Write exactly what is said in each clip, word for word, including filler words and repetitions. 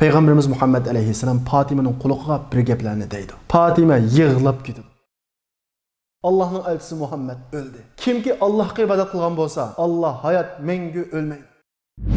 پەيغەمبىرىمىز مۇھەممەد ئەلەيھىسسالام پاتىمىنىڭ قۇلىقىغا بىر گەپلەرنى دەيدۇ. پاتىمە يىغلاپ كېتىدۇ. ئاللاھنىڭ ئەلچىسى مۇھەممەد ئۆلدى. كىمكى ئاللاھقا ئىبادەت قىلغان بولسا، ئاللاھ ھايات، مەڭگۈ ئۆلمەيدۇ.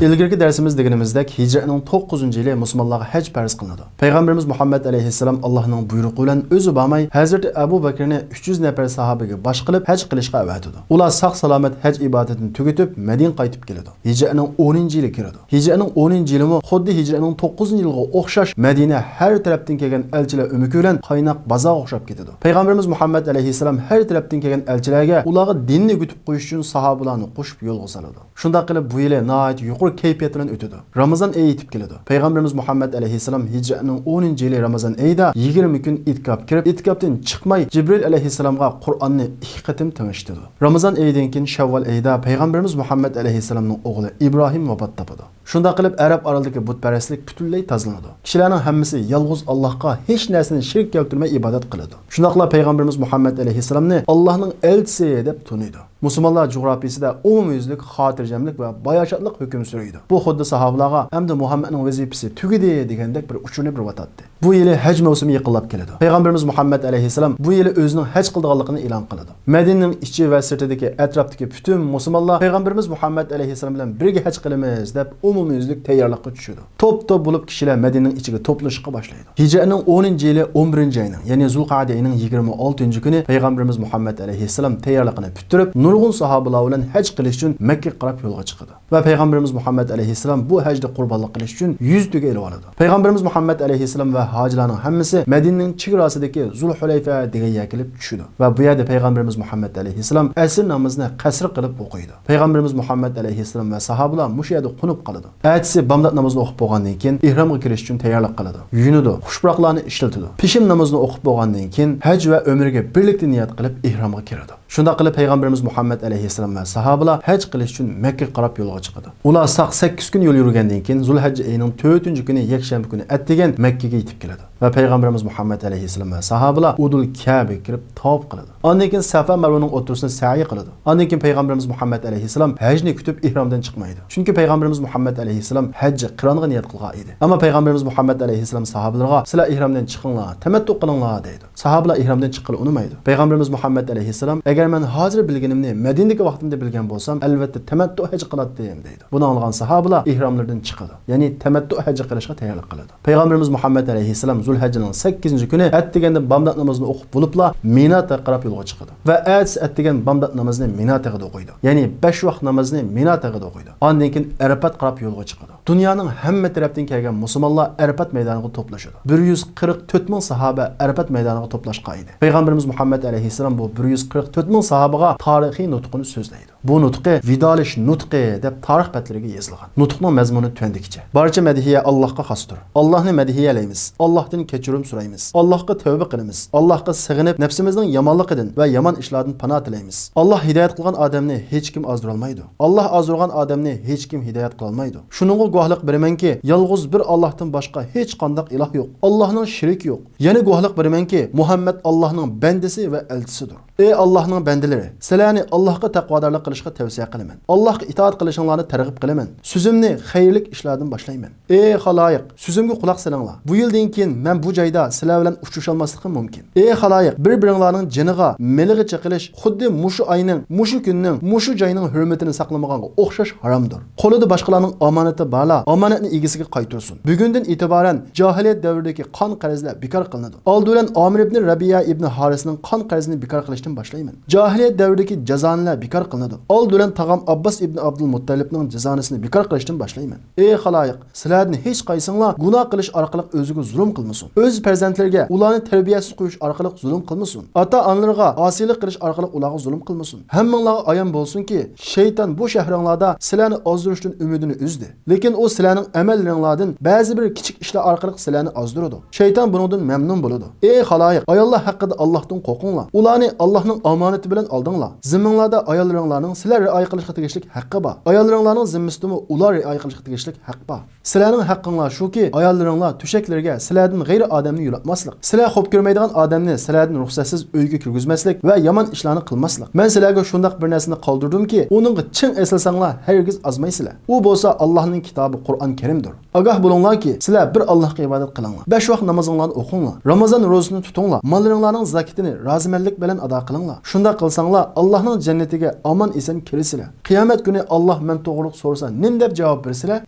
ئىلگىرىكى دەرسىمىز دېگىنىمىزدەك، ھىجرەتنىڭ توققۇزىنچى يىلى مۇسۇلمانلارغا ھەج پەرز قىلىنىدۇ. پەيغەمبىرىمىز مۇھەممەد ئەلەيھىسسالام ئاللاھنىڭ بۇيرۇقى بىلەن ئۆزى بارماي، ھەزرىتى ئەبۇ بەكرىنى ئۈچ يۈز نەپەر ساھابىگە باش قىلىپ ھەج قىلىشقا ئەۋەتىدۇ. ئۇلار ساق-سالامەت ھەج ئىبادىتىنى تۈگىتىپ، مەدىنىگە قايتىپ كېلىدۇ. ھىجرەتنىڭ ئونىنچى يىلى كىرىدۇ. ھىجرەتنىڭ ئونىنچى يىلىمۇ خۇددى ھىجرەتنىڭ توققۇزىنچى يىلىغا ئوخشاش مەدىنە ھەر تەرەپتىن كەلگەن ئەلچىلەر ئۆمىكى بىلەن قايناق بازارغا ئوخشاپ كېتىدۇ. پەيغەمبىرىمىز مۇھەممەد ئەلەيھىسسالام ھەر تەرەپتىن كەلگەن ئەلچىلەرگە ئۇلارغا دىننى ئۆگىتىپ قويۇش ئۈچۈن ساھابىلارنى قوشۇپ يولغا سالىدۇ. شۇنداق قىلىپ بۇ يىلى ناھايىتى يۇقىرى كەيپىيات بىلەن ئۆتىدۇ. رامىزان ئېيى يېتىپ كېلىدۇ. پەيغەمبىرىمىز مۇھەممەد ئەلەيھىسسالام ھىجرەتنىڭ ئونىنچى يىلى رامىزان ئېيىدا يىگىرمە كۈن ئېتىكاپ كىرىپ، ئېتىكاپتىن چىقماي جىبرىئىل ئەلەيھىسسالامغا قۇرئاننى ئىككى قېتىم تىڭشىتىدۇ. رامىزان ئېيىدىن كېيىن شەۋۋال ئېيىدا پەيغەمبىرىمىز مۇھەممەد ئەلەيھىسسالامنىڭ ئوغلى ئىبراھىم ۋاپات تاپىدۇ. شۇنداق قىلىپ ئەرەب ئارىلىدىكى بۇتپەرەسلىك پۈتۈنلەي تازىلىنىدۇ. كىشىلەرنىڭ ھەممىسى يالغۇز ئاللاھقا ھېچ نەرسىنى شېرىك كەلتۈرمەي ئىبادەت قىلىدۇ. شۇنداقلا پەيغەمبىرىمىز مۇھەممەد ئەلەيھىسسالامنى ئاللاھنىڭ ئەلچىسى دەپ تونۇيدۇ. مۇسۇلمانلار جۇغراپىيىسىدە ئومۇميۈزلۈك خاتىرجەملىك ۋە باياشاتلىق ھۆكۈم سۈرىدۇ. بۇ خۇددى ساھابىلارغا ئەمدى مۇھەممەدنىڭ ۋەزىپىسى تۈگىدى دېگەندەك بىر ئۇچۇرنى بېرىۋاتاتتى. بۇ يىلى ھەج مەۋسۇمى يېقىنلاپ كېلىدۇ. پەيغەمبىرىمىز مۇھەممەد ئەلەيھىسسالام بۇ يىلى ئۆزىنىڭ ھەج قىلىدىغانلىقىنى ئېلان قىلىدۇ. مەدىنىنىڭ ئىچى ۋە سىرتىدىكى ئەتراپتىكى پۈتۈن مۇسۇلمانلار پەيغەمبىرىمىز مۇھەممەد ئەلەيھىسسالام بىلەن بىرگە ھەج قىلىمىز دەپ ئومۇميۈزلۈك تەييارلىققا چۈشىدۇ. توپ-توپ بولۇپ كىشىلەر مەدىنىنىڭ ئىچىگە توپلىشىشقا باشلايدۇ. ھىجرەتنىڭ ئونىنچى يىلى ئون بىرىنچى ئاينىڭ، يەنى زۇلقەئدە ئېيىنىڭ يىگىرمە ئالتىنچى كۈنى پەيغەمبىرىمىز مۇھەممەد ئەلەيھىسسالام تەييارلىقىنى پۈتتۈرۈپ، نۇرغۇن ساھابىلار بىلەن ھەج قىلىش ئۈچۈن مەككىگە قاراپ يولغا چىقىدۇ. ۋە پەيغەمبىرىمىز مۇھەممەد ئەلەيھىسسالام بۇ ھەجدە قۇربانلىق قىلىش ئۈچۈن يۈز تۆگە ئېلىۋالىدۇ. پەيغەمبىرىمىز مۇھەممەد ئەلەيھىسسالام ۋە ھاجىلارنىڭ ھەممىسى مەدىنىنىڭ چېگراسىدىكى زۇلھۇلەيفە دېگەن يەرگە كېلىپ چۈشىدۇ. ۋە بۇ يەردە پەيغەمبىرىمىز مۇھەممەد ئەلەيھىسسالام ئەسىر نامىزىنى قەسىر قىلىپ ئوقۇيدۇ. پەيغەمبىرىمىز مۇھەممەد ئەلەيھىسسالام ۋە ساھابىلار مۇشۇ يەردە قونۇپ قالىدۇ. ئەتىسى بامدات نامىزىنى ئوقۇپ بولغاندىن كېيىن، ئېھرامغا كىرىش ئۈچۈن تەييارلىق قىلىدۇ. يۇيۇنىدۇ، خۇش پۇراقلارنى ئىشلىتىدۇ. پېشىم نامىزىنى ئوقۇپ بولغاندىن كېيىن، ھەج ۋە ئۆمرىگە بىرلىكتە نىيەت قىلىپ، ئېھرامغا كىرىدۇ. شۇنداق قىلىپ، پەيغەمبىرىمىز مۇھەممەد ئەلەيھىسسالام ۋە ساھابىلار ھەج قىلىش ئۈچۈن مەككىگە قاراپ يولغا چىقىدۇ. ئۇلار ساق سەككىز كۈن يول يۈرگەندىن كېيىن، زۇلھەججە ئېيىنىڭ تۆتىنچى كۈنى يەكشەنبە كۈنى ئەتىگەن مەككىگە يېتىپ كېلىدۇ. ۋە پەيغەمبىرىمىز مۇھەممەد ئەلەيھىسسالام ۋە ساھابىلار ئۇدۇل كەبىگە كىرىپ تاۋاپ قىلىدۇ. ئاندىن كېيىن سەفا مەرۋىنىڭ ئوتتۇرىسىدا سەئيى قىلىدۇ. ئاندىن كېيىن پەيغەمبىرىمىز مۇھەممەد ئەلەيھىسسالام ھەجنى كۈتۈپ ئېھرامدىن چىقمايدۇ. چۈنكى پەيغەمبىرىمىز مۇھەممەد ئەلەيھىسسالام ھەججى قىرانغا نىيەت قىلغان ئىدى. ئەمما پەيغەمبىرىمىز مۇھەممەد ئەلەيھىسسالام ساھابىلىرىغا، سىلەر ئېھرامدىن چىقىڭلار، تەمەتتۇ قىلىڭلار دەيدۇ. ساھابىلار ئېھرامدىن چىققىلى ئۇنىمايدۇ. پەيغەمبىرىمىز مۇھەممەد ئەلەيھىسسالام، ئەگەر مەن ھازىر بىلگىنىمنى مەدىنىدىكى ۋاقتىمدا بىلگەن بولسام، ئەلۋەتتە تەمەتتۇ ھەج قىلاتتىم دەيدۇ. بۇنى ئاڭلىغان ساھابىلار ئېھراملىرىدىن چىقىدۇ. يەنى تەمەتتۇ ھەججى قىلىشقا تەييارلىق قىلىدۇ. پەيغەمبىرىمىز مۇھەممەد ئەلەيھىسسالام زۇلھەججىنىڭ سەككىزىنچى كۈنى ئەتىگەندە بامدات نامىزىنى ئوقۇپ بولۇپلا مىنا تېغىغا قاراپ يولغا چىقىدۇ. ۋە ئەتىسى ئەتىگەن بامدات نامىزىنى مىنا تېغىدا ئوقۇيدۇ. يەنى بەش ۋاق نامىزىنى مىنا تېغىدا ئوقۇيدۇ. ئاندىن كېيىن ئەرەپات قاراپ يولغا چىقىدۇ. دۇنيانىڭ ھەممە تەرەپتىن كەلگەن مۇسۇلمانلار ئەرەپات مەيدانىغا توپلىشىدۇ. بىر يۈز قىرىق تۆت مىڭ ساھابە ئەرەپات مەيدانىغا توپلاشقان ئىدى. پەيغەمبىرىمىز مۇھەممەد ئەلەيھىسسالام بۇ بىر يۈز قىرىق تۆت مىڭ ساھابىغا تارىخىي نۇتقىنى سۆزلەيدۇ. بۇ نۇتقى ۋىدالىش نۇتقى دەپ تارىخ بەتلىرىگە يېزىلغان. نۇتۇقنىڭ مەزمۇنى تۆۋەندىكىچە. بارچە مەدھىيە ئاللاھقا خاستۇر. ئاللاھنى مەدھىيەلەيمىز. ئاللاھتىن كەچۈرۈم سورايمىز. ئاللاھقا تەۋبە قىلىمىز. ئاللاھقا سېغىنىپ، نەپسىمىزنىڭ يامانلىقىدىن ۋە يامان ئىشلاردىن پاناھ تىلەيمىز. ئاللاھ ھىدايەت قىلغان ئادەمنى ھېچكىم ئازدۇرالمايدۇ. ئاللاھ ئازدۇرغان ئادەمنى ھېچكىم ھىدايەت قىلالمايدۇ. شۇنىڭغا گۇۋاھلىق بېرىمەنكى، يالغۇز بىر ئاللاھتىن باشقا ھېچقانداق ئىلاھ يوق. ئاللاھنىڭ شېرىكى يوق. يەنە گۇۋاھلىق بېرىمەنكى، مۇھەممەد ئاللاھنىڭ بەندىسى ۋە ئەلچىسىدۇر. ئى ئاللاھنىڭ بەندىلىرى، سىلەرنى ئاللاھقا تەقۋادارلىق قىلىشقا تەۋسىيە قىلىمەن. ئاللاھقا ئىتائەت قىلىشىڭلارنى تەرغىب قىلىمەن. سۆزۈمنى خەيرلىك ئىشلاردىن باشلايمەن. ئى خالايىق، سۆزۈمگە قۇلاق سېلىڭلار. بۇ يىلدىن كېيىن مەن بۇ جايدا سىلەر بىلەن ئۇچرىشالماسلىقىم مۇمكىن. ئى خالايىق، بىر-بىرىڭلارنىڭ جېنىغا، مېلىغا چېقىلىش خۇددى مۇشۇ ئاينىڭ، مۇشۇ كۈننىڭ، مۇشۇ جاينىڭ ھۆرمىتىنى ساقلىمىغانغا ئوخشاش ھارامدۇر. قولىدا باشقىلارنىڭ ئامانىتى بارلار ئامانەتنى ئىگىسىگە قايتۇرسۇن. بۈگۈندىن ئېتىبارەن جاھىلىيەت دەۋرىدىكى قان قەرزلەر بىكار قىلىنىدۇ. ئالدى بىلەن ئامىر ئىبنى رەبىيە ئىبنى ھارىسنىڭ قان قەرزىنى بىكار قىلىشتىن باشلايمەن. جاھىلىيەت دەۋرىدىكى جازانىلەر بىكار قىلىنىدۇ. ئالدى بىلەن تاغام ئابباس ئىبنى ئابدۇل مۇتتەلىپنىڭ جازانىسىنى بىكار قىلىشتىن باشلايمەن. ئى خالايىق، سىلەردىن ھېچقايسىڭلار گۇناھ قىلىش ئارقىلىق ئۆزىگە زۇلۇم قىلمىسۇن. ئۆز پەرزەنتلىرىگە ئۇلارنى تەربىيەسىز قويۇش ئارقىلىق زۇلۇم قىلمىسۇن. ئاتا-ئانىلىرىغا ئاسىيلىق قىلىش ئارقىلىق ئۇلارغا زۇلۇم قىلمىسۇن. ھەممىڭلارغا ئايان بولسۇنكى، شەيتان بۇ شەھىرىڭلاردا سىلەرنى ئازدۇرۇشتىن ئۈمىدىنى ئۈزدى. لېكىن ئۇ سىلەرنىڭ ئەمەللىرىڭلاردىن بەزى بىر كىچىك ئىشلار ئارقىلىق سىلەرنى ئازدۇرىدۇ. شەيتان بۇنىڭدىن مەمنۇن بولىدۇ. ئى خالايىق، ئاياللار ھەققىدە ئاللاھتىن قورقۇڭلار. ئۇلارنى ئاللاھنىڭ ئامانىتى بىلەن ئالدىڭلار. زىممىڭلاردا ئاياللىرىڭلارنىڭ سىلەر رىئايە قىلىشقا تېگىشلىك ھەققى بار. ئاياللىرىڭلارنىڭ زىممىسىدىمۇ ئۇلار رىئايە قىلىشقا تېگىشلىك ھەق بار. سىلەرنىڭ ھەققىڭلار شۇكى، ئاياللىرىڭلار تۆشەكلىرىگە سىلەردىن غەيرىي ئادەمنى يولاتماسلىق، سىلەر خوپ كۆرمەيدىغان ئادەمنى سىلەردىن رۇخسەتسىز ئۆيگە كىرگۈزمەسلىك ۋە يامان ئىشلارنى قىلماسلىق. مەن سىلەرگە شۇنداق بىر نەرسىنى قالدۇردۇمكى، ئۇنىڭغا چىڭ ئېسىلساڭلار، ھەرگىز ئازمايسىلەر. ئۇ بولسا ئاللاھنىڭ كىتابى قۇرئان كەرىمدۇر. ئاگاھ بولۇڭلاركى، سىلەر بىر ئاللاھقا ئىبادەت قىلىڭلار. بەش ۋاق نامىزىڭلارنى ئوقۇڭلار. رامىزان روزىسىنى تۇتۇڭلار. ماللىرىڭلارنىڭ زاكىتىنى رازىمەنلىك بىلەن ئادا قىلىڭلار. شۇنداق قىلساڭلار، ئاللاھنىڭ جەننىتىگە ئامان-ئېسەن كىرىسىلەر. قىيامەت كۈنى ئاللاھ مەن توغرۇلۇق سورىسا، نېمە دەپ جاۋاب بېرىسىلەر؟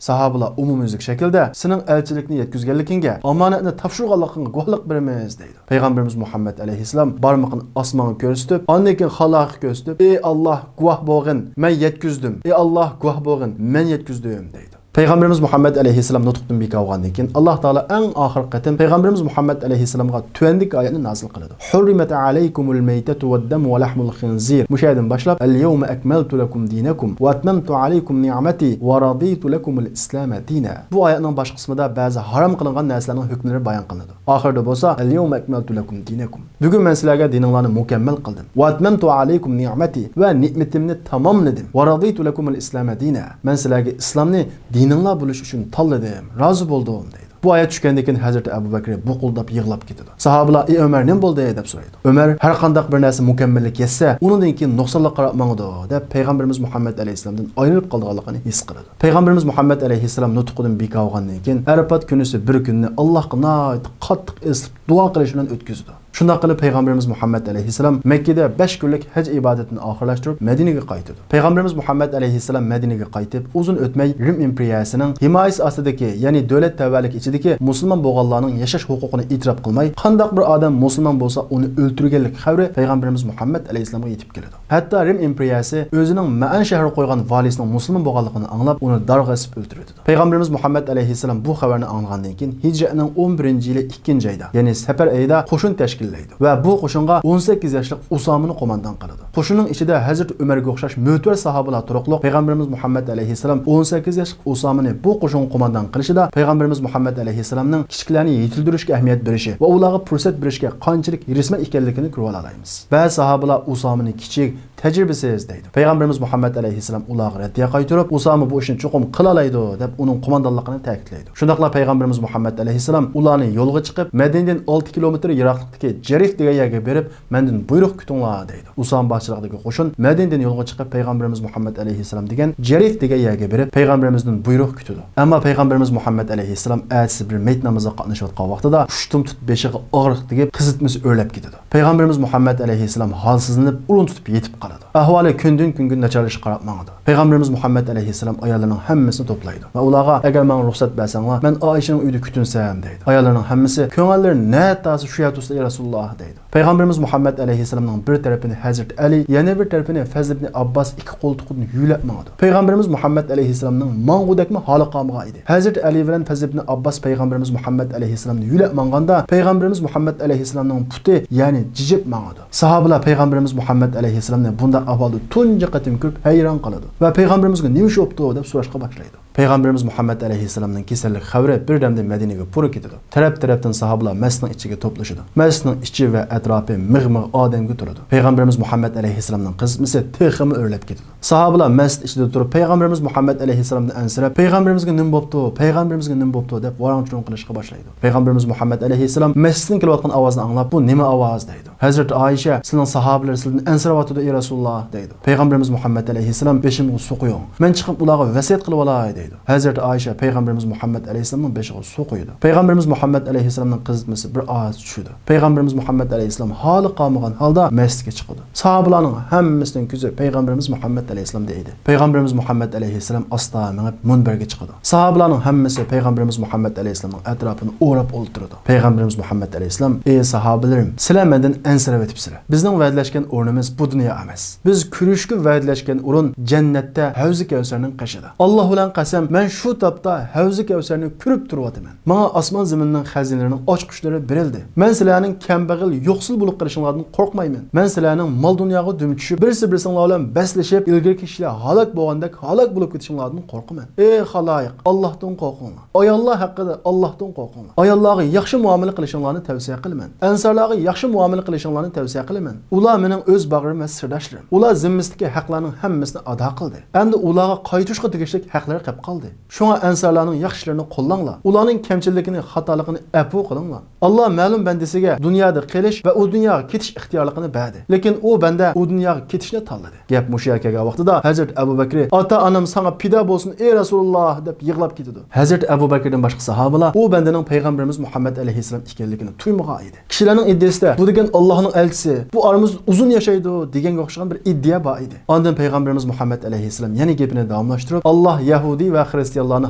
ساھابىلار ئومۇميۈزلۈك شەكىلدە، سېنىڭ ئەلچىلىكنى يەتكۈزگەنلىكىڭگە، ئامانەتنى تاپشۇرغانلىقىڭغا گۇۋاھلىق بېرىمىز، دەيدۇ. پەيغەمبىرىمىز مۇھەممەد ئەلەيھىسسالام بارمىقىنى ئاسمانغا كۆرسىتىپ، ئاندىن كېيىن خالاققا كۆرسىتىپ، ئى ئاللاھ، گۇۋاھ بولغىن، مەن يەتكۈزدۈم. ئى ئاللاھ، گۇۋاھ بولغىن، مەن يەتكۈزدۈم، دەيدۇ. پەيغەمبىرىمىز مۇھەممەد ئەلەيھىسسالام نۇتۇقتىن بىكار بولغاندىن كېيىن، ئاللاھ تائالا ئەڭ ئاخىرقى قېتىم پەيغەمبىرىمىز مۇھەممەد ئەلەيھىسسالامغا تۆۋەندىكى ئايەتنى نازىل قىلىدۇ: حرمت عليكم الميتة والدم ولحم الخنزير. مۇشۇ يەردىن باشلاپ، اليوم أكملت لكم دينكم وأتممت عليكم نعمتي ورضيت لكم الإسلام دينا. بۇ ئايەتنىڭ باش قىسمىدا بەزى ھارام قىلىنغان نەرسىلەرنىڭ ھۆكۈملىرى بايان قىلىنىدۇ. ئاخىرىدا بولسا، اليوم أكملت لكم دينكم. بۈگۈن مەن سىلەرگە دىنىڭلارنى مۇكەممەل قىلدىم. وأتممت عليكم نعمتي، ۋە نېمىتىمنى تاماملىدىم. ورضيت لكم الإسلام دينا. مەن سىلەرگە ئىسلامنى دىنىڭلار بولۇش ئۈچۈن تاللىدىم، رازى بولدۇم، دەيدۇ. بۇ ئايەت چۈشكەندىن كېيىن ھەزرىتى ئەبۇ بەكرى بۇقۇلداپ يىغلاپ كېتىدۇ. ساھابىلار، ئى ئۆمەر، نېمە بولدى؟ دەپ سورايدۇ. ئۆمەر، ھەرقانداق بىر نەرسە مۇكەممەللىك يەتسە، ئۇنىڭدىن كېيىن نۇقسانلىققا قاراپ ماڭىدۇ، دەپ پەيغەمبىرىمىز مۇھەممەد ئەلەيھىسسالامدىن ئايرىلىپ قالىدىغانلىقىنى ھېس قىلىدۇ. پەيغەمبىرىمىز مۇھەممەد ئەلەيھىسسالام نۇتقىدىن بىكار بولغاندىن كېيىن، ئەرەپات كۈنىسى بىر كۈننى ئاللاھقا ناھايىتى قاتتىق ئېسىلىپ دۇئا قىلىش بىلەن ئۆتكۈزىدۇ. شۇنداق قىلىپ، پەيغەمبىرىمىز مۇھەممەد ئەلەيھىسسالام مەككىدە بەش كۈنلۈك ھەج ئىبادىتىنى ئاخىرلاشتۇرۇپ، مەدىنىگە قايتىدۇ. پەيغەمبىرىمىز مۇھەممەد ئەلەيھىسسالام مەدىنىگە قايتىپ، ئۇزۇن ئۆتمەي رىم ئىمپېرىيەسىنىڭ ھىمايىسى ئاستىدىكى، يەنى دۆلەت تەۋەلىكى ئىچىدىكى مۇسۇلمان بولغانلارنىڭ ياشاش ھوقۇقىنى ئېتىراپ قىلماي، قانداق بىر ئادەم مۇسۇلمان بولسا، ئۇنى ئۆلتۈرگەنلىك خەۋىرى پەيغەمبىرىمىز مۇھەممەد ئەلەيھىسسالامغا يېتىپ كېلىدۇ. ھەتتا رىم ئىمپېرىيەسى ئۆزىنىڭ مەئەن شەھىرىگە قويغان ۋالىسىنىڭ مۇسۇلمان بولغانلىقىنى ئاڭلاپ، ئۇنى دارغا ئېسىپ ئۆلتۈرۈۋېتىدۇ. پەيغەمبىرىمىز مۇھەممەد ئەلەيھىسسالام بۇ خەۋەرنى ئاڭلىغاندىن كېيىن، ھىجرەتنىڭ ئون بىرىنچى يىلى ئىككىنچى ئايدا، يەنى سەپەر ئېيىدا قوشۇن تەشكىللەيدۇ ۋە بۇ قوشۇنغا ئون سەككىز ياشلىق ئۇسامىنى قوماندان قىلىدۇ. قوشۇننىڭ ئىچىدە ھەزرىتى ئۆمەرگە ئوخشاش مۆتىۋەر ساھابىلار تۇرۇقلۇق پەيغەمبىرىمىز مۇھەممەد ئەلەيھىسسالام ئون سەككىز ياشلىق ئۇسامىنى بۇ قوشۇنغا قوماندان قىلىشىدا پەيغەمبىرىمىز مۇھەممەد ئەلەيھىسسالامنىڭ كىچىكلەرنى يېتىلدۈرۈشكە ئەھمىيەت بېرىشى ۋە ئۇلارغا پۇرسەت بېرىشكە قانچىلىك ھېرىسمەن ئىكەنلىكىنى كۆرۈۋالالايمىز. بەزى ساھابىلار ئۇسامىنى كىچىك، تەجرىبىسىز دەيدۇ. پەيغەمبىرىمىز مۇھەممەد ئەلەيھىسسالام ئۇلارغا رەددىيە قايتۇرۇپ، ئۇسامە بۇ ئىشنى چوقۇم قىلالايدۇ دەپ ئۇنىڭ قوماندانلىقىنى تەكىتلەيدۇ. شۇنداقلا پەيغەمبىرىمىز مۇھەممەد ئەلەيھىسسالام ئۇلارنى يولغا چىقىپ، مەدىنىدىن ئالتە كىلومېتىر يىراقلىقتىكى جەرىف دېگەن يەرگە بېرىپ، مەندىن بۇيرۇق كۈتۈڭلار دەيدۇ. ئۇسامە باشچىلىقىدىكى قوشۇن مەدىنىدىن يولغا چىقىپ، پەيغەمبىرىمىز مۇھەممەد ئەلەيھىسسالام دېگەن جەرىف دېگەن يەرگە بېرىپ، پەيغەمبىرىمىزدىن بۇيرۇق كۈتىدۇ. ئەمما پەيغەمبىرىمىز مۇھەممەد ئەلەيھىسسالام ئەتىسى بىر مېيىت نامىزىغا قاتنىشىۋاتقان ۋاقتىدا ئۇشتۇمتۇت بېشىغا ئاغرىق تېگىپ، قىزىتمىسى ئۆرلەپ كېتىدۇ. پەيغەمبىرىمىز مۇھەممەد ئەلەيھىسسالام ھالسىزلىنىپ، ئۇرۇن تۇتۇپ يېتىپ قالىدۇ. ئەھۋالى كۈندىن-كۈنگە ناچارلىشىشقا قاراپ ماڭىدۇ. پەيغەمبىرىمىز مۇھەممەد ئەلەيھىسسالام ئاياللىرىنىڭ ھەممىسىنى توپلايدۇ ۋە ئۇلارغا، ئەگەر ماڭا رۇخسەت بەرسەڭلار، مەن ئائىشىنىڭ ئۆيىدە كۈتۈنسەم، دەيدۇ. ئاياللىرىنىڭ ھەممىسى، كۆڭۈللىرى نەتتە ئالسا شۇ يەردە تۇرسۇن، ئەي رەسۇلۇللاھ، دەيدۇ. پەيغەمبىرىمىز مۇھەممەد ئەلەيھىسسالامنىڭ بىر تەرىپىنى ھەزرىتى ئەلى، يەنە بىر تەرىپىنى فەزل ئىبنى ئابباس ئىككى قولتۇقىدىن يۆلەپ ماڭىدۇ. پەيغەمبىرىمىز مۇھەممەد ئەلەيھىسسالامنىڭ ماڭغۇدەكمۇ ھالى قالمىغان ئىدى. ھەزرىتى ئەلى بىلەن فەزل ئىبنى ئابباس پەيغەمبىرىمىز مۇھەممەد ئەلەيھىسسالامنى يۆلەپ ماڭغاندا، پەيغەمبىرىمىز مۇھەممەد ئەلەيھىسسالامنىڭ پۇتى، يەنى جىجىپ ماڭىدۇ. ساھابىلار پەيغەمبىرىمىز مۇھەممەد ئەلەيھىسسالامنى بۇنداق ئەھۋالدا تۇنجى قېتىم كۆرۈپ ھەيران قالىدۇ ۋە پەيغەمبىرىمىزگە نېمە ئىش بوپتۇ دەپ سوراشقا باشلايدۇ. پەيغەمبىرىمىز مۇھەممەد ئەلەيھىسسالامنىڭ كېسەللىك خەۋىرى بىردەمدە مەدىنىگە پۇرا كېتىدۇ. تەرەپ-تەرەپتىن ساھابىلار مەسچىتنىڭ ئىچىگە توپلىشىدۇ. مەسچىتنىڭ ئىچى ۋە ئەتراپى مىغ-مىغ ئادەمگە تولىدۇ. پەيغەمبىرىمىز مۇھەممەد ئەلەيھىسسالامنىڭ قىزىتمىسى تېخىمۇ ئۆرلەپ كېتىدۇ. ساھابىلار مەسچىت ئىچىدە تۇرۇپ، پەيغەمبىرىمىز مۇھەممەد ئەلەيھىسسالامدىن ئەنسىرەپ، پەيغەمبىرىمىزگە نېمە بوپتۇ؟ پەيغەمبىرىمىزگە نېمە بوپتۇ؟ دەپ ۋاراڭ-چۇرۇڭ قىلىشقا باشلايدۇ. پەيغەمبىرىمىز مۇھەممەد ئەلەيھىسسالام مەسچىتتىن كېلىۋاتقان ئاۋازنى ئاڭلاپ، بۇ نېمە ئاۋاز؟ دەيدۇ. ھەزرىتى ئائىشە، سېنىڭ ساھابىلىرى سىلىدىن ئەنسىرەۋاتىدۇ، ئەي رەسۇلۇللاھ، دەيدۇ. پەيغەمبىرىمىز مۇھەممەد ئەلەيھىسسالام، بېشىمغا سۇ قۇيۇڭ، مەن چىقىپ ئۇلارغا ۋەسىيەت قىلىۋالاي، دەيدۇ. ھەزرىتى ئائىشە پەيغەمبىرىمىز مۇھەممەد ئەلەيھىسسالامنىڭ بېشىغا سۇ قۇيىدۇ. پەيغەمبىرىمىز مۇھەممەد ئەلەيھىسسالامنىڭ قىزىتمىسى بىر ئاز چۈشىدۇ. پەيغەمبىرىمىز مۇھەممەد ئەلەيھىسسالام ھالى قالمىغان ھالدا مەسچىتكە چىقىدۇ. ساھابىلارنىڭ ھەممىسىنىڭ كۆزى پەيغەمبىرىمىز مۇھەممەد ئەلەيھىسسالامدا ئىدى. پەيغەمبىرىمىز مۇھەممەد ئەلەيھىسسالام ئاستا مېڭىپ مۇنبەرگە چىقىدۇ. ساھابىلارنىڭ ھەممىسى پەيغەمبىرىمىز مۇھەممەد ئەلەيھىسسالامنىڭ ئەتراپىنى ئوراپ ئولتۇرىدۇ. پەيغەمبىرىمىز مۇھەممەد ئەلەيھىسسالام، ئى ساھابىلىرىم، سىلەر مەندىن ئەنسىرەۋېتىپسىلەر. بىزنىڭ ۋەدىلەشكەن ئورنىمىز بۇ دۇنيا ئەمەس. بىز كۆرۈشكە ۋەدىلەشكەن ئورۇن جەننەتتە ھەۋزى كەۋسەرنىڭ قېشىدا. ئاللاھ بىلەن قەسەم، مەن شۇ تاپتا ھەۋزى كەۋسەرنى كۆرۈپ تۇرۇۋاتىمەن. ماڭا ئاسمان زېمىننىڭ خەزىنىلىرىنىڭ ئاچقۇچلىرى بېرىلدى. مەن سىلەرنىڭ كەمبەغەل، يوقسۇل بولۇپ قېلىشىڭلاردىن قورقمايمەن. مەن سىلەرنىڭ مال-دۇنياغا دۈم چۈشۈپ، بىرسى-بىرسىڭلار بىلەن بەسلىشىپ، ئىلگىرىكى كىشىلەر ھالاك بولغاندەك ھالاك بولۇپ كېتىشىڭلاردىن قورقىمەن. ئەي خالايىق، ئاللاھتىن قورقۇڭلار. ئاياللار ھەققىدە ئاللاھتىن قورقۇڭلار. ئاياللارغا ياخشى مۇئامىلە قىلىشىڭلارنى تەۋسىيە قىلىمەن. ئەنسارلارغا ياخشى مۇئامىلە قىلىشىڭلارنى تەۋسىيە قىلىمەن. ئۇلار مېنىڭ ئۆز باغرىم ۋە سىرداشلىرىم. ئۇلار زىممىسىدىكى ھەقلەرنىڭ ھەممىسىنى ئادا قىلدى. ئەمدى ئۇلارغا قايتۇرۇشقا تېگىشلىك ھەقلىرى قېلىپ قالدى. شۇڭا ئەنسارلارنىڭ ياخشى ئىشلىرىنى قوللاڭلار. ئۇلارنىڭ كەمچىلىكىنى، خاتالىقىنى ئەپۇ قىلىڭلار. ئاللا مەلۇم بەندىسىگە دۇنيادا قېلىش ۋە ئۇ دۇنياغا كېتىش ئىختىيارلىقىنى بەردى. لېكىن ئۇ بەندە ئۇ دۇنياغا كېتىشنى تاللىدى. گەپ مۇشۇ يەرگە كەلگەن ۋاقتىدا ھەزرىتى ئەبۇ بەكرى، «ئاتا-ئانام ساڭا پىدا بولسۇن، ئەي رەسۇلۇللا!» دەپ يىغلاپ كېتىدۇ. ھەزرىتى ئەبۇ بەكرىدىن باشقا ساھابىلار ئۇ بەندىنىڭ پەيغەمبىرىمىز مۇھەممەد ئەلەيھىسسالام ئىكەنلىكىنى تۇيمىغان ئىدى. كىشىلەرنىڭ ئىدىيىسىدە، «بۇ دېگەن ئاللاھنىڭ ئەلچىسى، بۇ ئارىمىز ئۇزۇن ياشايدۇ» دېگەنگە ئوخشىغان بىر ئىدىيە بار ئىدى. ئاندىن پەيغەمبىرىمىز مۇھەممەد ئەلەيھىسسالام يەنە گېپىنى داۋاملاشتۇرۇپ، «ئاللاھ يەھۇدىي ۋە خىرىستىيانلارنى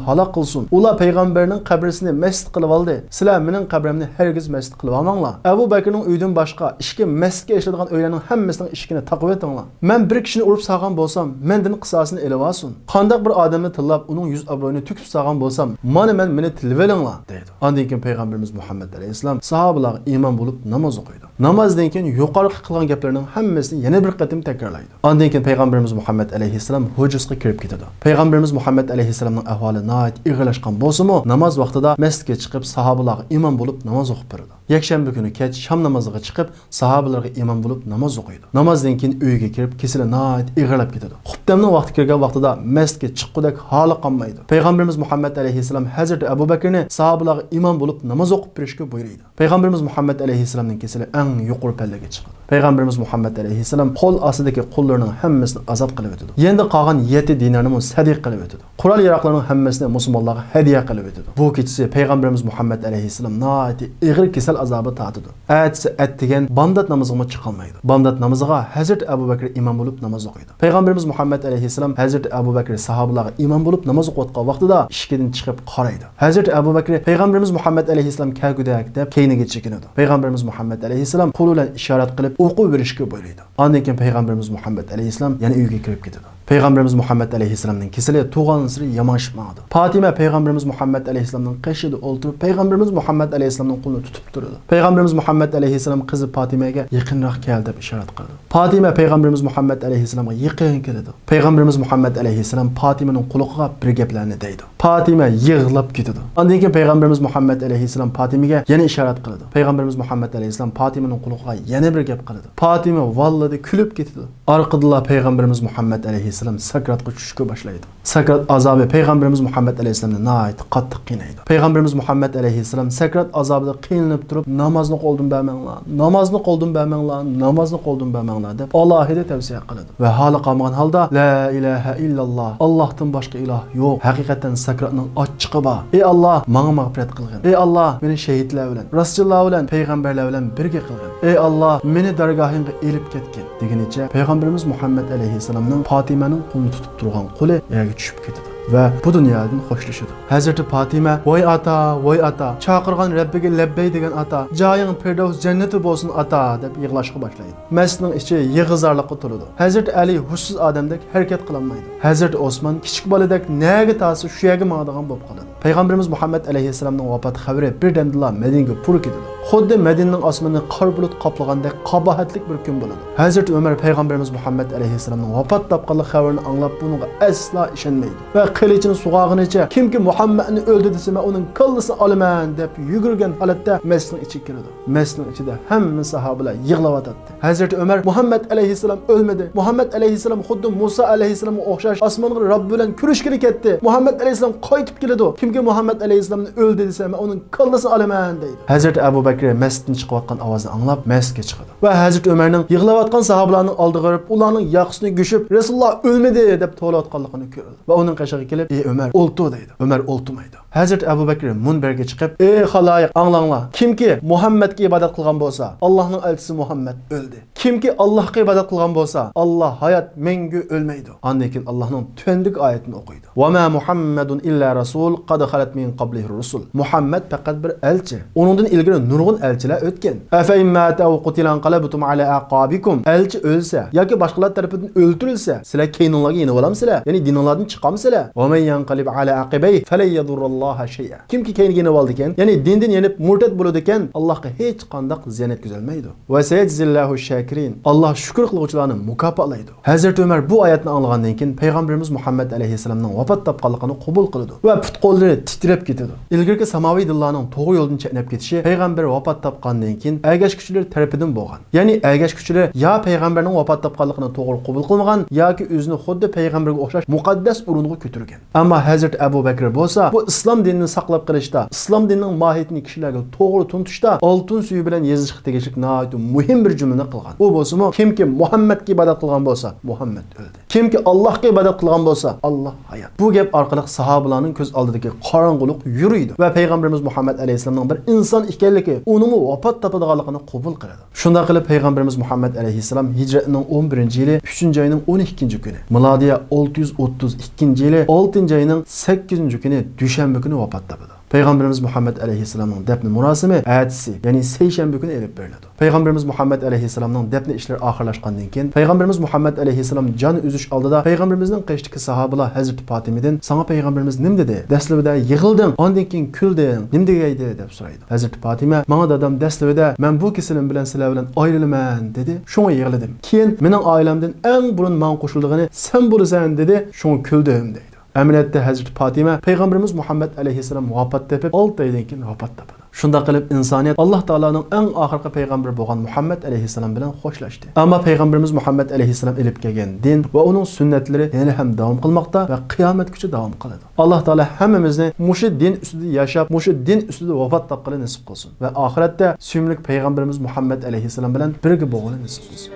ھالاك قىلسۇن. ئۇلار پەيغەمبەرنىڭ قەبرىسىنى مەسچىت قىلىۋالدى. سىلەر مېنىڭ قەبرەمنى ھەرگىز مەسچىت قىلىۋالماڭلار. ئەبۇ بەكرىنىڭ ئۆيىدىن باشقا ئىشىكى مەسچىتكە ئېچىلىدىغان ئۆيلەرنىڭ ھەممىسىنىڭ ئىشىكىنى تاقىۋېتىڭلار. مەن بىر كىشىنى ئۇرۇپ سالغان بولسام، مەندىن قىساسىنى ئېلىۋالسۇن. قانداق بىر ئادەمنى تىللاپ، ئۇنىڭ يۈز ئابرۇيىنى تۆكۈپ سالغان بولسام، مانا مەن، مېنى تىللىۋېلىڭلار» دەيدۇ. ئاندىن كېيىن پەيغەمبىرىمىز مۇھەممەد ئەلەيھىسسالام ساھابىلارغا ئىمام بولۇپ ناماز ئوقۇيدۇ. نامازدىن كېيىن يۇقىرىقى قىلغان گەپلىرىنىڭ ھەممىسىنى يەنە بىر قېتىم تەكرارلايدۇ. ئاندىن كېيىن پەيغەمبىرىمىز مۇھەممەد ئەلەيھىسسالام ھۇجرىسىغا كىرىپ كېتىدۇ. پەيغەمبىرىمىز مۇھەممەد ئەلەيھىسسالامنىڭ ئەھۋالى ناھايىتى ئېغىرلاشقان بولسىمۇ، ناماز ۋاقتىدا مەسچىتكە چىقىپ، ساھابىلارغا ئىمام بولۇپ ناماز ئوقۇپ بېرىدۇ. يەكشەنبە كۈنى كەچ شام نامىزىغا چىقىپ، ساھابىلىرىغا ئىمام بولۇپ ناماز ئوقۇيدۇ. نامازدىن كېيىن ئۆيىگە كىرىپ، كېسىلى ناھايىتى ئېغىرلاپ كېتىدۇ. خۇپتەمنىڭ ۋاقتى كىرگەن ۋاقتىدا مەسچىتكە چىققۇدەك ھالى قالمايدۇ. پەيغەمبىرىمىز مۇھەممەد ئەلەيھىسسالام ھەزرىتى ئەبۇ بەكرىنى ساھابىلارغا ئىمام بولۇپ ناماز ئوقۇپ بېرىشكە بۇيرۇيدۇ. پەيغەمبىرىمىز مۇھەممەد ئەلەيھىسسالامنىڭ كېسىلى ئەڭ يۇقىرى پەللىگە چىقىدۇ. پەيغەمبىرىمىز مۇھەممەد ئەلەيھىسسالام قول ئاستىدىكى قۇللىرىنىڭ ھەممىسىنى ئازاد قىلىۋېتىدۇ. يېنىدا قالغان يەتتە دىنارنىمۇ سەدىقە قىلىۋېتىدۇ. قورال-ياراغلارنىڭ ھەممىسىنى مۇسۇلمانلارغا ھەدىيە قىلىۋېتىدۇ. بۇ كېچىسى پەيغەمبىرىمىز مۇھەممەد ئەلەيھىسسالام ناھايىتى ئېغىر كېسەل ئازابى تارتىدۇ. ئەتىسى ئەتىگەن بامدات نامىزىغىمۇ چىقالمايدۇ. بامدات نامىزىغا ھەزرىتى ئەبۇ بەكرى ئىمام بولۇپ ناماز ئوقۇيدۇ. پەيغەمبىرىمىز مۇھەممەد ئەلەيھىسسالام ھەزرىتى ئەبۇ بەكرى ساھابىلارغا ئىمام بولۇپ ناماز ئوقۇۋاتقان ۋاقتىدا ئىشىكىدىن چىقىپ قارايدۇ. ھەزرىتى ئەبۇ بەكرى پەيغەمبىرىمىز مۇھەممەد ئەلەيھىسسالام كەلگۈدەك دەپ كەينىگە چېكىنىدۇ. پەيغەمبىرىمىز مۇھەممەد ئەلەيھىسسالام قولى بىلەن ئىشارەت قىلىپ ئوقۇۋېرىشكە بۇيرۇيدۇ. ئاندىن كېيىن پەيغەمبىرىمىز مۇھەممەد ئەلەيھىسسالام يەنە ئۆيگە كىرىپ كېتىدۇ. پەيغەمبىرىمىز مۇھەممەد ئەلەيھىسسالامنىڭ كېسىلى تۇغانسېرى يامانلىشىپ ماڭىدۇ. پاتىمە پەيغەمبىرىمىز مۇھەممەد ئەلەيھىسسالامنىڭ قېشىدا ئولتۇرۇپ، پەيغەمبىرىمىز مۇھەممەد ئەلەيھىسسالامنىڭ قولىنى تۇتۇپ تۇرىدۇ. پەيغەمبىرىمىز مۇھەممەد ئەلەيھىسسالام قىزى پاتىمەگە يېقىنراق كەل دەپ ئىشارەت قىلىدۇ. پاتىمە پەيغەمبىرىمىز مۇھەممەد ئەلەيھىسسالامغا يېقىن كېلىدۇ. پەيغەمبىرىمىز مۇھەممەد ئەلەيھىسسالام پاتىمىنىڭ قۇلىقىغا بىر گەپلەرنى دەيدۇ. پاتىمە يىغلاپ كېتىدۇ. ئاندىن كېيىن پەيغەمبىرىمىز مۇھەممەد ئەلەيھىسسالام پاتىمىگە يەنە ئىشارەت قىلىدۇ. پەيغەمبىرىمىز مۇھەممەد ئەلەيھىسسالام پاتىمىنىڭ قۇلىقىغا يەنە بىر گەپ قىلىدۇ. پاتىمە ۋاللىدى، كۈلۈپ كېتىدۇ. ئارقىدىنلا پەيغەمبىرىمىز مۇھەممەد ئەلەيھىسسالام سەكراتقا چۈشۈشكە باشلايدۇ. سەكرات ئازابى پەيغەمبىرىمىز مۇھەممەد ئەلەيھىسسالامنى ناھايىتى قاتتىق قىينايدۇ. پەيغەمبىرىمىز مۇھەممەد ئەلەيھىسسالام سەكرات ئازابىدا قىينىلىپ تۇرۇپ، «نامازنى قولدىن بەرمەڭلار، نامازنى قولدىن بەرمەڭلار، نامازنى قولدىن بەرمەڭلار» دەپ ئالاھىدە تەۋسىيە قىلىدۇ. ۋە ھالى قالمىغان ھالدا، «لا ئىلاھە ئىللاللا، ئاللاھتىن باشقا ئىلاھ يوق. ھەقىقەتەن سەكراتنىڭ ئاچچىقى بار. ئەي ئاللا، ماڭا مەغپىرەت قىلغىن. ئەي ئاللا، مېنى شېھىتلەر بىلەن، راستچىللار بىلەن، پەيغەمبەرلەر بىلەن بىرگە قىلغىن. ئەي ئاللا، مېنى دەرگاھىڭغا ئېلىپ كەتكىن» دېگىنىچە پەيغەمبىرىمىز مۇھەممەد ئەلەيھىسسالامنىڭ پاتىمەنىڭ قولىنى تۇتۇپ تۇرغان قولى يەرگە چۈشۈپ كېتىدۇ ۋە بۇ دۇنيادىن خوشلىشىدۇ. ھەزرىتى پاتىمە، «ۋاي ئاتا، ۋاي ئاتا، چاقىرغان رەببىگە لەببەي دېگەن ئاتا، جايىڭ پىردەۋس جەننىتى بولسۇن ئاتا» دەپ يىغلاشقا باشلايدۇ. مەسچىتنىڭ ئىچى يىغا-زارلىققا تولىدۇ. ھەزرىتى ئەلى ھوشسىز ئادەمدەك ھەرىكەت قىلالمايدۇ. ھەزرىتى ئوسمان كىچىك بالىدەك نەگە تارتسا شۇ يەرگە ماڭىدىغان بولۇپ قالىدۇ. پەيغەمبىرىمىز مۇھەممەد ئەلەيھىسسالامنىڭ ۋاپات خەۋىرى بىردەمدىلا مەدىنىگە پۇر كېتىدۇ. خۇددى مەدىنىنىڭ ئاسمىنىنى قارا بۇلۇت قاپلىغاندەك قاباھەتلىك بىر كۈن بولىدۇ. ھەزرىتى ئۆمەر پەيغەمبىرىمىز مۇھەممەد ئەلەيھىسسالامنىڭ ۋاپات تاپقانلىق خەۋىرىنى ئاڭلاپ، بۇنىڭغا ئەسلا ئىشەنمەيدۇ ۋە قىلىچىنى سۇغارغىنىچە، «كىمكى مۇھەممەدنى ئۆلدۈردى دېسە، مەن ئۇنىڭ كاللىسىنى ئالىمەن» دەپ يۈگۈرگەن ھالەتتە مەسچىتنىڭ ئىچىگە كىرىدۇ. مەسچىتنىڭ ئىچىدە ھەممە ساھابىلەر يىغلاۋاتاتتى. ھەزرىتى ئۆمەر، «مۇھەممەد ئەلەيھىسسالام ئۆلمىدى. مۇھەممەد ئەلەيھىسسالام خۇددى مۇسا ئەلەيھىسسالامغا ئوخشاش ئاسمانغا رەببى بىلەن كۆرۈشكىلى كەتتى. مۇھەممەد ئەلەيھىسسالام قايتىپ كېلىدۇ. كىمكى مۇھەممەد ئەلەيھىسسالامنى ئۆلدى دېسە، مەن ئۇنىڭ كاللىسىنى ئالىمەن» دەيدۇ. ھەزرىتى ئەبۇ بەكرى مەسچىتتىن چىقىۋاتقان ئاۋازنى ئاڭلاپ، مەسچىتكە چىقىدۇ ۋە ھەزرىتى ئۆمەرنىڭ يىغلاۋاتقان ساھابىلارنىڭ ئالدىغا بېرىپ، ئۇلارنىڭ ياقىسىنى گۈشۈپ، «رەسۇلۇللا ئۆلمىدى» دەپ توۋلاۋاتقانلىقىنى كۆرىدۇ ۋە ئۇنىڭ قېشىغا كېلىپ، «ئى ئۆمەر، ئولتۇر» دەيدۇ. ئۆمەر ئولتۇرمايدۇ. ھەزرىتى ئەبۇ بەكرى مۇنبەرگە چىقىپ، «ئى خالايىق، ئاڭلاڭلار! كىمكى مۇھەممەدكە ئىبادەت قىلغان بولسا، ئاللاھنىڭ ئەلچىسى مۇھەممەد ئۆلدى. كىمكى ئاللاھقا ئىبادەت قىلغان بولسا، ئاللاھ ھايات، مەڭگۈ ئۆلمەيدۇ.» ئاندىن كېيىن ئاللاھنىڭ تۆۋەندىكى ئايەتىنى ئوقۇيدۇ. «ۋە مە مۇھەممەدۇن ئىللا رەسۇل، قەد خەلەت مىن قەبلىھىر رۇسۇل.» مۇھەممەد پەقەت بىر ئەلچى. ئۇنىڭدىن ئىلگىرى نۇرغۇن نۇرغۇن ئەلچىلەر ئۆتكەن. أفإن مات أو قتل انقلبتم على أعقابكم. ئەلچى ئۆلسە ياكى باشقىلار تەرىپىدىن ئۆلتۈرۈلسە، سىلەر كەينىڭلارغا يېنىۋالامسىلەر؟ يەنى دىنىڭلاردىن چىقامسىلەر؟ ومن ينقلب على عقبيه فلن يضر الله شيئا. كىمكى كەينىگە يېنىۋالىدىكەن، يەنى دىندىن يېنىپ مۇرتەت بولىدىكەن، ئاللاھقا ھېچقانداق زىيان يەتكۈزەلمەيدۇ. وسيجزي الله الشاكرين. ئاللاھ شۈكۈر قىلغۇچىلارنى مۇكاپاتلايدۇ. ھەزرىتى ئۆمەر بۇ ئايەتنى ئاڭلىغاندىن كېيىن پەيغەمبىرىمىز مۇھەممەد ئەلەيھىسسالامنىڭ ۋاپات تاپقانلىقىنى قوبۇل قىلىدۇ ۋە پۇت-قوللىرى تىترەپ كېتىدۇ. ئىلگىرىكى ساماۋىي دىنلارنىڭ توغرا يولدىن چەتنەپ كېتىشى پەيغەمبەر ۋاپات تاپقاندىن كېيىن ئەگەشكۈچىلىرى تەرىپىدىن بولغان. يەنى ئەگەشكۈچىلىرى يا پەيغەمبەرنىڭ ۋاپات تاپقانلىقىنى توغرا قوبۇل قىلمىغان ياكى ئۆزىنى خۇددى پەيغەمبەرگە ئوخشاش مۇقەددەس ئورۇنغا كۆتۈرگەن. ئەمما ھەزرىتى ئەبۇ بەكرى بولسا بۇ ئىسلام دىنىنى ساقلاپ قېلىشتا، ئىسلام دىنىنىڭ ماھىيىتىنى كىشىلەرگە توغرا تونۇتۇشتا ئالتۇن سۈيى بىلەن يېزىشقا تېگىشلىك ناھايىتى مۇھىم بىر جۈملىنى قىلغان. ئۇ بولسىمۇ، كىمكى مۇھەممەدكە ئىبادەت قىلغان بولسا، مۇھەممەد ئۆلدى. كىمكى ئاللاھقا ئىبادەت قىلغان بولسا، ئاللاھ ھايات. بۇ گەپ ئارقىلىق ساھابىلارنىڭ كۆز ئالدىدىكى قاراڭغۇلۇق يورۇيدۇ ۋە پەيغەمبىرىمىز مۇھەممەد ئەلەيھىسسالامنىڭ بىر ئىنسان ئىكەنلىكى، ئۇنىڭمۇ ۋاپات تاپىدىغانلىقىنى قوبۇل قىلىدۇ. شۇنداق قىلىپ، پەيغەمبىرىمىز مۇھەممەد ئەلەيھىسسالام ھىجرەتنىڭ ئون بىرىنچى يىلى ئۈچىنچى ئاينىڭ ئون ئىككىنچى كۈنى، مىلادىيە ئالتە يۈز ئوتتۇز ئىككىنچى يىلى ئالتىنچى ئاينىڭ سەككىزىنچى كۈنى، دۈشەنبە كۈنى ۋاپات تاپىدۇ. پەيغەمبىرىمىز مۇھەممەد ئەلەيھىسسالامنىڭ دەپنە مۇراسىمى ئەتىسى، يەنى سەيشەنبە كۈنى ئېلىپ بېرىلىدۇ. پەيغەمبىرىمىز مۇھەممەد ئەلەيھىسسالامنىڭ دەپنە ئىشلىرى ئاخىرلاشقاندىن كېيىن، پەيغەمبىرىمىز مۇھەممەد ئەلەيھىسسالام جان ئۈزۈش ئالدىدا پەيغەمبىرىمىزنىڭ قېشىدىكى ساھابىلار ھەزرىتى پاتىمىدىن، ساڭا پەيغەمبىرىمىز نېمە دېدى؟ دەسلىپىدە يىغلىدىڭ، ئاندىن كېيىن كۈلدۈڭ، نېمە دېگەيدى؟ دەپ سورايدۇ. ھەزرىتى پاتىمە، ماڭا دادام دەسلىپىدە مەن بۇ كېسىلىم بىلەن سىلەر بىلەن ئايرىلىمەن دېدى، شۇڭا يىغلىدىم. كېيىن مېنىڭ ئائىلەمدىن ئەڭ بۇرۇن ماڭا قوشۇلىدىغىنى سەن بولىسەن دېدى، شۇڭا كۈلدۈم دەيدۇ. ئەمەلىيەتتە ھەزرىتى پاتىمە پەيغەمبىرىمىز مۇھەممەد ئەلەيھىسسالام ۋاپات تېپىپ ئالتە ئايدىن كېيىن ۋاپات تاپىدۇ. شۇنداق قىلىپ ئىنسانىيەت ئاللاھ تائالانىڭ ئەڭ ئاخىرقى پەيغەمبىرى بولغان مۇھەممەد ئەلەيھىسسالام بىلەن خوشلاشتى. ئەمما پەيغەمبىرىمىز مۇھەممەد ئەلەيھىسسالام ئېلىپ كەلگەن دىن ۋە ئۇنىڭ سۈننەتلىرى ھېلىھەم داۋام قىلماقتا ۋە قىيامەتكىچە داۋام قىلىدۇ. ئاللاھ تائالا ھەممىمىزنى مۇشۇ دىن ئۈستىدە ياشاپ، مۇشۇ دىن ئۈستىدە ۋاپات تاپقىلى نېسىپ قىلسۇن ۋە ئاخىرەتتە سۆيۈملۈك پەيغەمبىرىمىز مۇھەممەد ئەلەيھىسسالام بىلەن بىرگە بولغىلى نېسىپ قىلسۇن.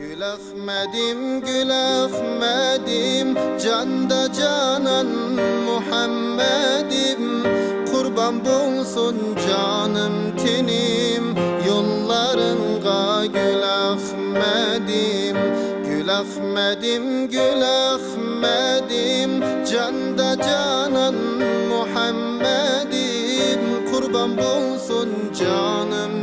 گۈل ئەخمەدىم، گۈل ئەخمەدىم، جاندا جانان مۇھەممەدىم، قۇربان بولسۇن جانىم تېنىم يوللارىڭغا گۈل ئەخمەدىم. گۈل ئەخمەدىم، گۈل ئەخمەدىم، جاندا جانان مۇھەممەدىم، قۇربان بولسۇن جانىم